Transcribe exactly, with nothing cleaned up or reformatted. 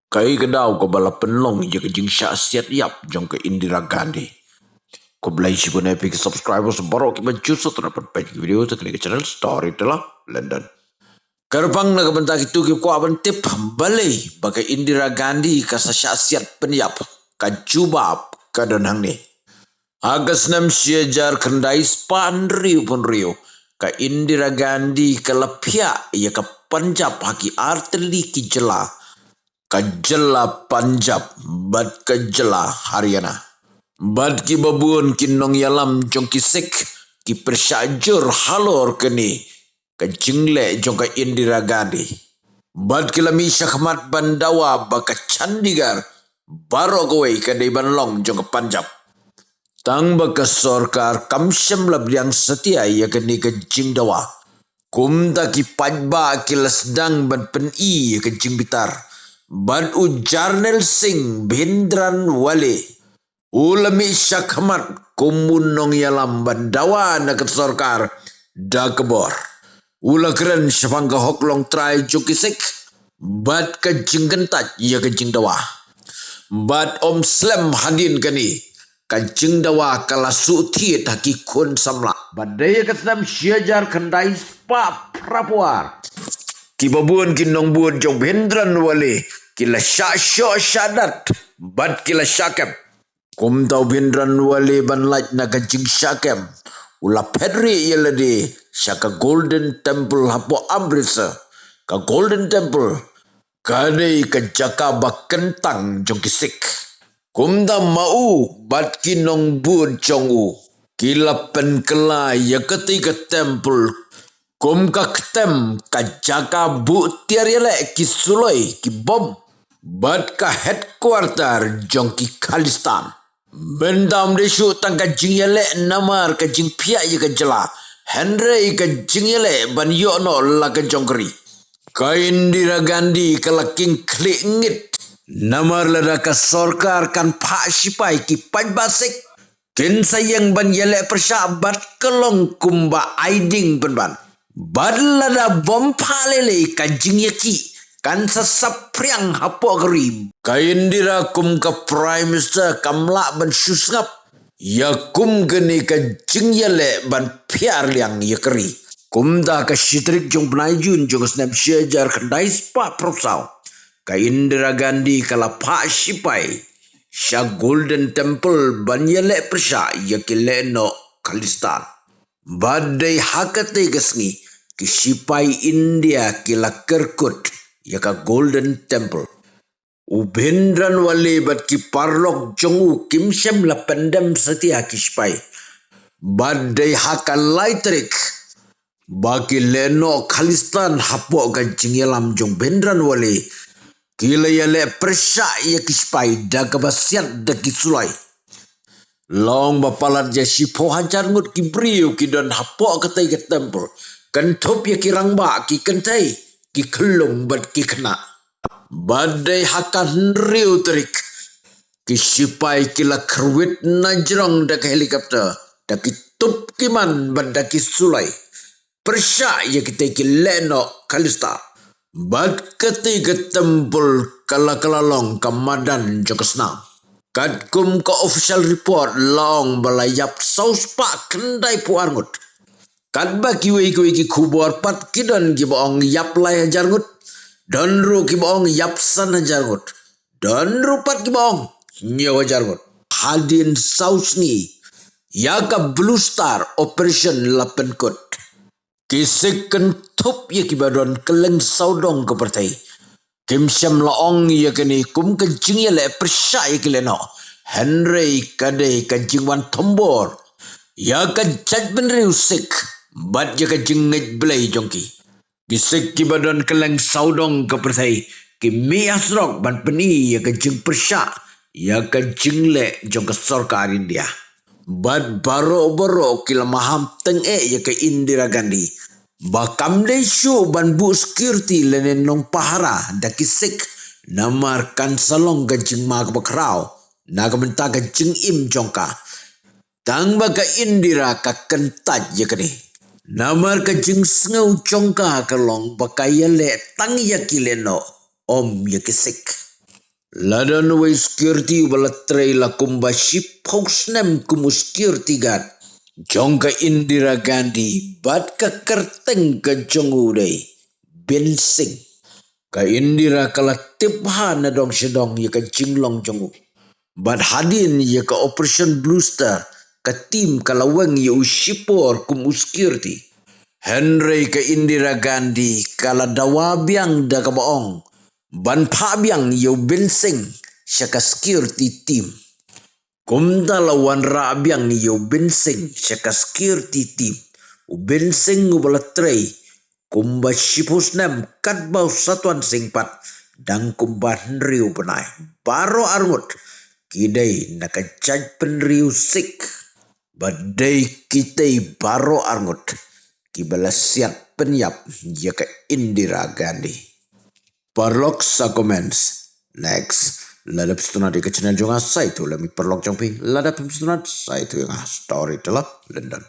Kaei ka daw kaba la pynlong ïa ka jingshah siat ïap jong ka Indira Gandhi? Khublei shibun ïa phi ki subscribers baroh kiba ju sngewthuh ban peit ki video ha kane ka channel Storyteller London. Kyrpang na ka bynta kito ki kwah ban tip balei ba ka Indira Gandhi ka sa shah siat pynïap, ka jubab ka don hangne. Ha ka snem shi hajar khyndai spah hynriewphew hynriew, ka Indira Gandhi ka la phiah ïa ka Punjab ha ki artylli ki jylla, ka jylla Punjab bad ka jylla Haryana. Bad kiba bun ki nongïalam jong ki Sikh ki pyrshah jur halor kane ka jingleh jong ka Indira Gandhi. Bad ki la mih shakhmat ban dawa ba ka Chandigarh baroh kawei ka dei ban long jong ka Punjab. Tang ba ka sorkar kam shym la pdiang satia ïa kane ka jingdawa. Kumta ki paidbah ki la sdang ban pyni ïa ka jingbitar. Bad u Jarnail Singh Bhindranwale u la mih shakhmat kum u nongïalam ban dawa na ka sorkar da ka bor. U la kren shaphang ka hok longtrai jong ki Sikh bad ka jingkyntait ïa ka jingdawa. Bad ym slem hadien kane, ka jingdawa ka la shu thied ha ki khun samla. Bad dei ha ka snem shi hajar khyndai spah phra phew ar, kiba bun ki nongbud jong Bhindranwale ki la shah shoh shah dat bad ki la shah kem. Kumta u Bhindranwale ban lait na ka jingshah kem, u la phet rieh ïa lade sha ka Golden Temple hapoh Amritsar. Ka Golden Temple ka dei ka jaka ba kyntang jong ki Sikh. Kumta ma u bad ki nongbud jong u ki la pynkylla ïa katei ka temple kum ka ktem, ka jaka buh tiar ïaleh, ki suloi, ki bom bad ka headquarter jong ki Khalistan. Bynta ym dei shuh tang ka jingïaleh namar ka jingphiah ïa ka jylla, hynrei ka jingïaleh ban ïoh noh la ka jong ka ri. Ka Indira Gandhi ka la kheiñ khlieh ngit namar lada ka sorkar kan phah shipai, ki paidbah Sikh kin sa ïeng ban ïaleh pyrshah bad ka long kumba ai ding pynban. Bad lada bym phah lei lei, ka jingïakhih kan sa saphriang hapoh ka ri. Ka Indira kum ka Prime Minister kam lah ban shu sngap ïa kum kane ka jingïaleh ban phiar liang ïa ka ri. Kumta ka shi tarik jong u bnai Jun jong u snem shi hajar khyndai spah phra phew saw, ka Indira Gandhi ka la phah shipai sha Golden Temple ban ïaleh pyrshah ïa ki lehnoh Khalistan. Bad dei ha katei ka sngi ki shipai India ki la kyrkut ïa ka Golden Temple. U Bhindranwale bad ki paralok jong u kim shym la pyndem satia ki shipai. Bad dei ha ka lai tarik ba ki lehnoh Khalistan hapoh ka jingïalam jong u Bhindranwale ki la ïaleh pyrshah ïa ki shipai da kaba siat da ki suloi. Long ba palat ïa shiphew hajar ngut ki briew ki don hapoh katei ka temple, kynthup ïa ki rangbah, ki kynthei, ki khyllung bad ki khynnah. Bad dei ha ka hynriew tarik ki shipai ki la kyrwit na jrong da ka helicopter, da ki tup ki man bad da ki suloi, pyrshah ïa kitei ki lehnoh Khalistan. Bad katei ka temple ka la, ka la long ka madan jong ka snam. Katkum ka official report la ong ba la ïap saw spah khyndai phew ar ngut. Katba kiwei kiwei ki khubor pat ki don kiba ong ïap lai hajar ngut, don ruh kiba ong ïap san hajar ngut, don ruh pat kiba ong hynñiew hajar ngut. Hadien saw sngi ïa ka Blue Star Operation la pynkut, ki Sikh kynthup ïa kiba don kylleng sawdong ka pyrthei kim shym la ong ïa kane kum ka jingïaleh pyrshah ïa ki lehnoh, hynrei ka dei ka jingwan thombor ïa ka jaitbynriew Sikh bad ïa ka jingngeit Blei jong ki. Ki Sikh kiba don kylleng sawdong ka pyrthei ki mih ha surok ban pyni ïa ka jingpyrshah ïa ka jingleh jong ka sorkar India. Bad baroh baroh ki la maham tyngeh ïa ka Indira Gandhi ba kam dei shuh ban buh security lane nongpahara da ki Sikh, namar kan sa long ka jingma kaba khraw na ka bynta ka jingim jong ka. Tang ba ka Indira ka kyntait ïa kane, namar ka jingsngew jong ka ka long ba ka ïaleh tang ïa ki lehnoh, ym ïa ki Sikh. La don uwei u security uba la trei la kumba shiphew snem kum u security guard jong ka Indira Gandhi bad ka kyrteng ka jong u dei Bin Singh. Ka Indira ka la tip bha na dong sha dong ïa ka jinglong jong u. Bad hadien ïa ka Operation Blue Star, ka team ka la weng ïa u shipor kum u security. Hynrei ka Indira Gandhi ka la dawa biang da kaba ong ban phah biang ïa u Bin Singh sha ka security team. Kumta la wanrah biang ïa u Bin Singh sha ka security team. U Bin Singh uba la trei kumba shiphew snem katba u Satwant Singh pat dang kumba hynriew bnai. Baroh arngut ki dei na ka jaitbynriew Sikh. Bad dei kitei baroh arngut kiba la siat pynïap ïa ka Indira Gandhi. Paralok, sa comments. Next, lada phi sngewtynnat ïa ka channel jong nga, sa ïathuh lem ïa i paralok jong phi. Lada phim sngewtynnat, sa ïathuh ïa nga. Storyteller London.